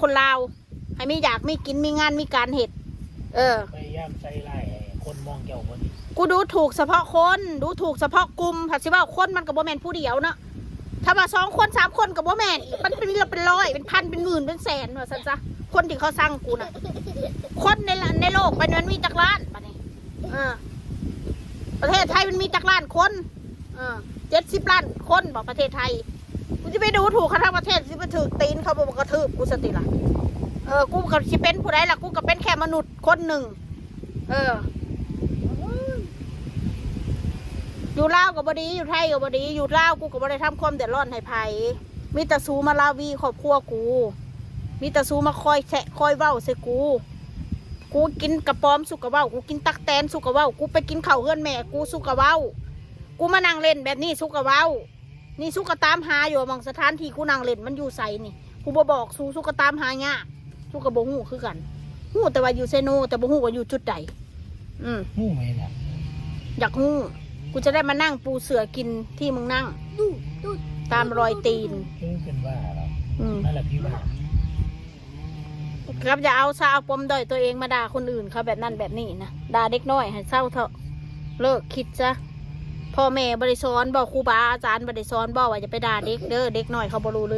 ຄົນລາວ ໃຫ້ມີຢາກມີກິນ ມີງານມີການເຮັດ. ເອີ ພະຍາຍາມໃສ່ຮ້າຍໃຫ້ຄົນມອງເຈົ້າບໍ່ດີ. ກູດູຖູກສະເພາະຄົນ ດູຖູກສະເພາະກຸ່ມ. ຖ້າຊິເວົ້າຄົນ ມັນກໍບໍ່ແມ່ນຜູ້ດຽວເນາະ. ຖ້າວ່າສອງຄົນສາມຄົນກໍບໍ່ແມ່ນອີກ ມັນເປັນ ເປັນຮ້ອຍ ເປັນພັນ ເປັນໝື່ນ ເປັນແສນ ວ່າຊັ້ນຊະ. ຄົນທີ່ເຂົາຊັງກູນະ ຄົນໃນ ໃນໂລກໃບນີ້ມັນມີຈັກລ້ານບາດນີ້? ເອີ ປະເທດໄທມັນມີຈັກລ້ານຄົນ? ເອີ ເຈັດສິບລ້ານຄົນບໍ ປະເທດໄທ? ກູຊິໄປດູຖູກເຂົາທັງປະເທດ ຊິໄປຖືກຕີນເຂົາບໍ່ ກະທືບກູສະຕິລະ. ເອີ ກູກໍຊິເປັນຜູ້ໃດລະ? ກູກໍເປັນແຄ່ມະນຸດຄົນໜຶ່ງ. ເອີ ຢູ່ລາວກໍບໍ່ດີ ຢູ່ໄທກໍບໍ່ດີ. ຢູ່ລາວກູກໍບໍ່ໄດ້ທຳຄວາມເດືອດຮ້ອນໃຫ້ໃຜ. ມີແຕ່ສູມາລາວີຄອບຄົວກູ. ມີແຕ່ສູມາຄອຍແຊະຄອຍເວົ້າໃສ່ກູ. ກູກິນກະປອມ ສູກະເວົ້າ. ກູກິນຕັກແຕນ ສູກະເວົ້າ. ກູໄປກິນເຂົ້າເຮືອນແມ່ກູ ສູກະເວົ້າ. ກູມານັ່ງເຫຼັ້ນແບບນີ້ ສູກະເວົ້າ. ນີ້ ສູກະຕາມຫາຢູ່ ໝ່ອງສະຖານທີ່ກູນັ່ງເຫຼັ້ນມັນຢູ່ໃສນີ້. ກູບໍ່ບອກສູ ສູກະຕາມຫາຍາກ. ສູກະບໍ່ຮູ້ຄືກັນ. ຮູ້ແຕ່ວ່າຢູ່ເຊໂນ ແຕ່ບໍ່ຮູ້ວ່າຢູ່ຈຸດໃດ. ອືມ ຮູ້ໄໝລະ? ຢາກຮູ້. ກູຈະໄດ້ມານັ່ງປູເສື່ອກິນທີ່ມຶງນັ່ງ ຕາມລອຍຕີນ. ເອີ ເປັນວ່າລະ. ອືມ ນັ້ນລະທີ່ວ່າ ກັບຢ່າເອົາຊະ ເອົາປົມດ້ອຍຕົວເອງມາດ່າຄົນອື່ນເຂົາແບບນັ້ນແບບນີ້ນະ. ດ່າເດັກນ້ອຍໃຫ້ເຊົາເຖາະ. ເລີກຄິດຊະ. ພໍ່ແມ່ບໍ່ໄດ້ສອນບໍ? ຄູບາອາຈານບໍ່ໄດ້ສອນບໍວ່າຢ່າໄປດ່າເດັກເດີ? ເດັກນ້ອຍເຂົາບໍ່ຮູ້ເລື່ອງ.